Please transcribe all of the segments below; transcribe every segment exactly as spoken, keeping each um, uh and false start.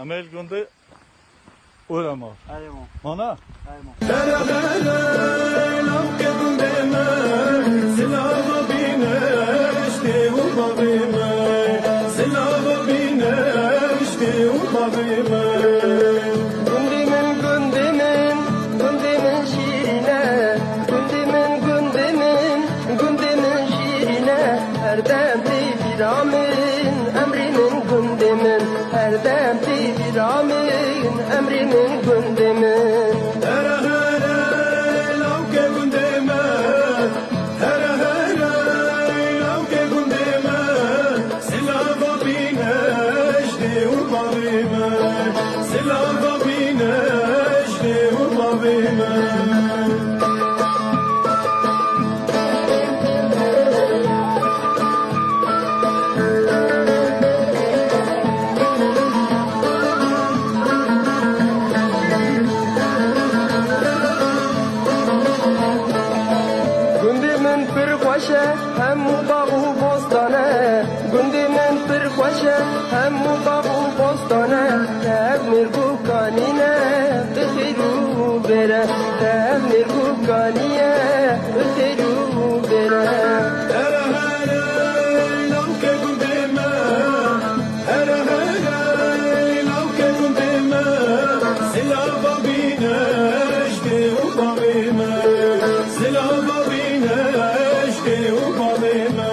Em ê li gundê Urema. Eymo. Mana? Eymo. Here here lawke gundê min, silava bîne eştê û bavê min. Silava bîne eştê û bavê min. Gundê min, gundê min, gundê min şîrîn e. Gundê min, gundê min, gundê min şîrîn e. Her dem tê bîra min, emrê min gundê min. Her dem tê bîra min, emrê min gundê min. Here here lawke gundê min, here here lawke gundê min. Silava bîne eştê û bavê min. Silava bîne eştê û bavê min. Gundê min pir xweş e, hemû bax û bostan e. Gundê min pir xweş e, hemû bax û bostan e. Tev mêr guh kanîne, bi xêr û bêre. Tev mêr guh kaniye, bi xêr û bêre. Here here lawke gundê min, here here lawke gundê min. Silava bîne eştê û bavê min. Silava bîne eştê û bavê min.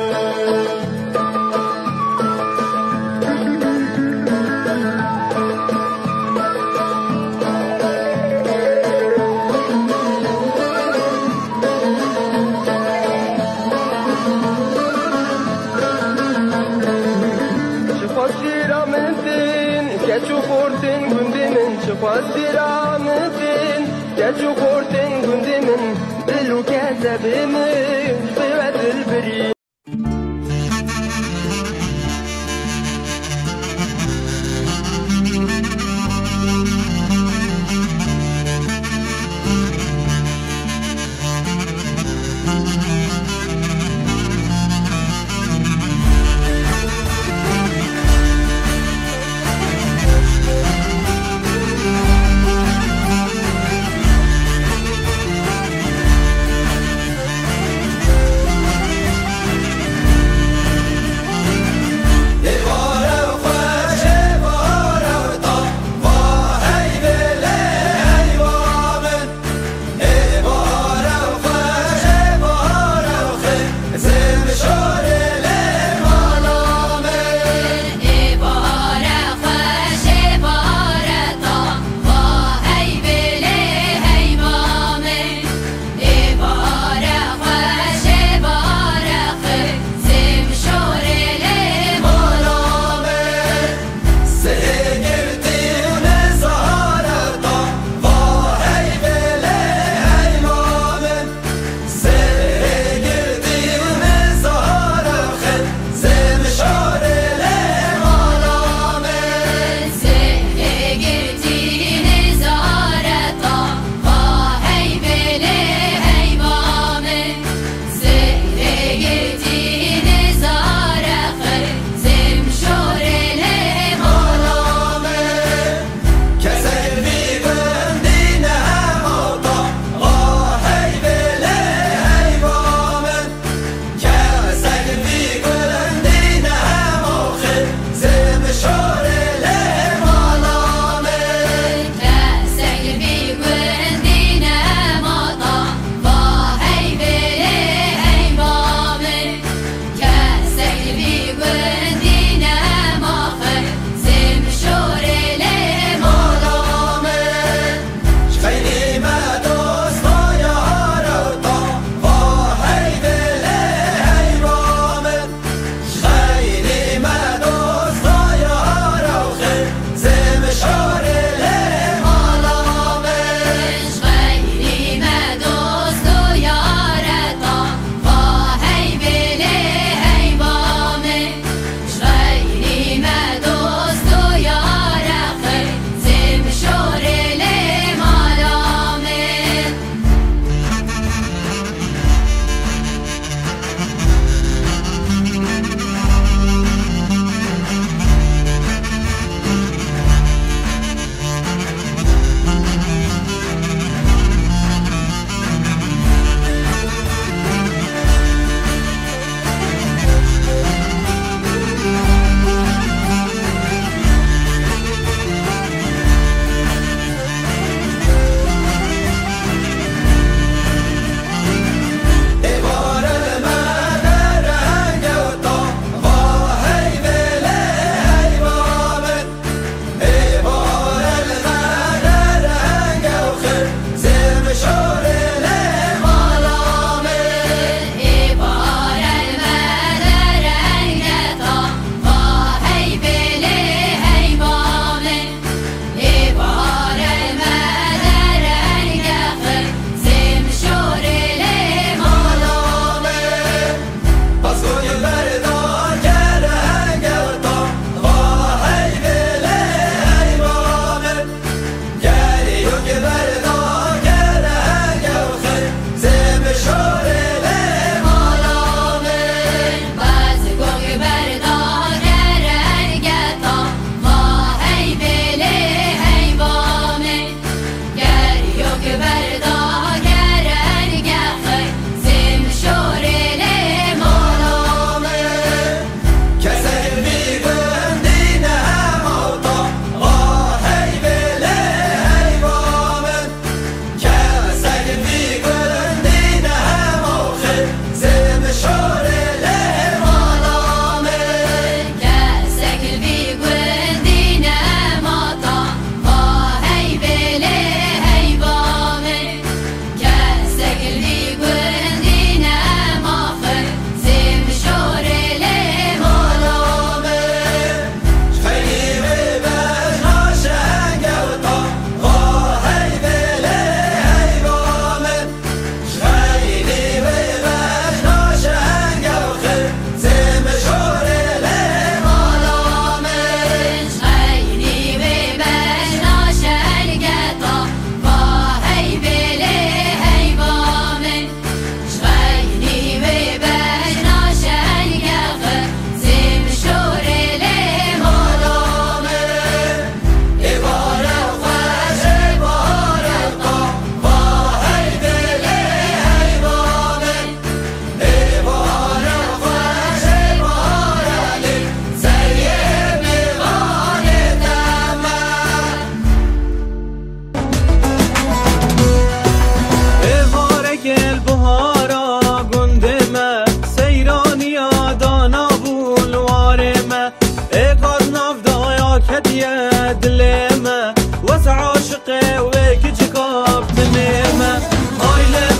Çiqas bîra min tên, keç û xortên gundê min, çiqas bîra min tên, keç û xortên gundê min, dil û kezebê min, bi we dilbirî. dilê me, wes aşiqê wê kiçika bi tinê me. Aile